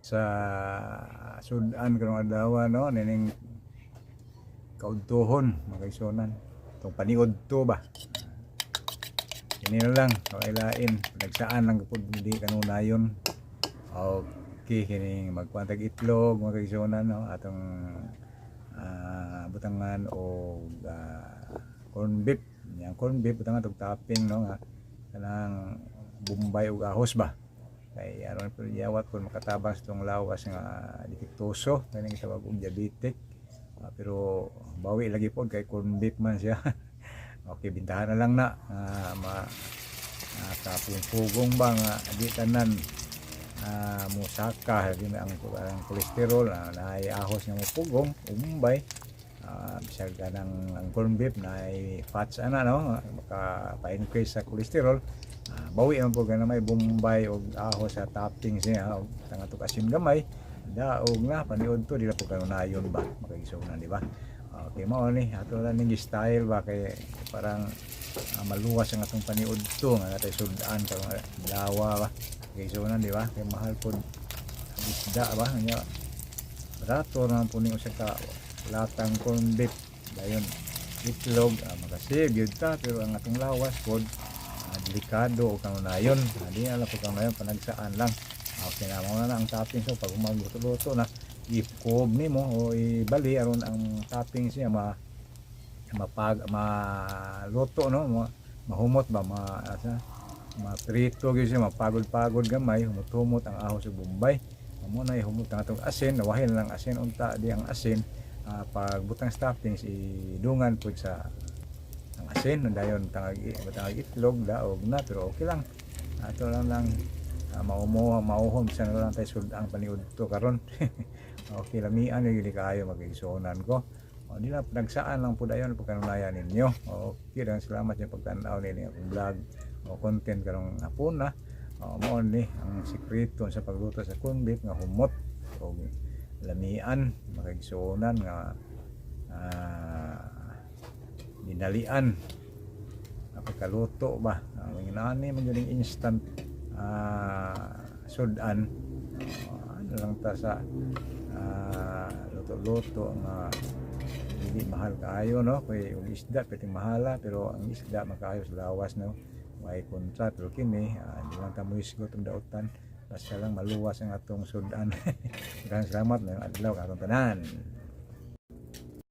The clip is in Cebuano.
Sa sudan karong adlaw, no, nining kaudtuhon, mga kaigsuonan, itong paniudto ba. Kini na lang kailain, nagsaan lang pud, di kanunayon. Okay, kining magkuan tag itlog, mga kaigsuonan, no, atong butangan og corn beef. Yang corn beef, butangan og topping, no, nga kanang bombay ug ahos ba, kay aron po yawat kung makatabang sa itong lawas nga depektuso kaning tawag og diabetic. Pero bawi lagi po kay corn beef man siya. Okay, bintahan na lang na ma kapugong ba nga di tanan musaka di na ang kolesterol naay ahos nga mupugong umumbay, bisag kanang ang corn beef naay fats ana, no, maka pa-increase sa kolesterol. Bawi man po kana may bombay og ahos sa toppings niya og tangatok asin gamay, daog na paniud to, di na po kanunayon ba, makaigsuonan, di ba? Okay, mao ni ato lang ning style ba, kay parang maluwas ang atong paniud to nga natay sudan karong adlaw ba, kaigsuonan, di ba? Kay mahal pod ang isda ba nya, barato naman po ning usa ka latang corn beef, dayon itlog, makasave gyud ta, pero ang atong lawas pod delikado o kanunayon. Di na lang po kanunayon, panagsaan lang. Okay na, mao na ang toppings. So pag magluto-luto na, i-cob nimo o ibali aron ang toppings niya ma mapag maluto, no, mahumot ba, ma asa maprito gyud siya, mapagod-pagod gamay, humot-humot ang ahos sa bombay. Amo na ihumot ang atong asin, nawahin lang asin unta di ang asin. Pag butang toppings, idungan pud sa ang asin, dayon tangag tangag itlog, daog na. Pero okay lang, ato lang lang maumo mauhom sa na lang tayo sud ang paniudto karon. Okay, lamian gyud kaayo, magigsuonan ko. O, di na nagsaan lang po dayon pagkanunayan ninyo. Okay, daghang salamat sa pagtan-aw ninyo akong vlog o content karong hapon na. O, mao ni ang sikreto sa pagluto sa corn beef nga humot o lamian, makigsuonan, nga dinalian nga pagkaluto ba. Ang inani man yun yung instant sudan. Ano lang ta sa luto-luto nga hindi mahal kaayo, no, kay og isda pwedeng mahala, pero ang isda makaayo sa lawas, no, way kontra. Pero kini di lang ta mohisgot ang dautan, basta lang maluwas ang atong sudan. Maraming salamat ng adlaw katong tanan.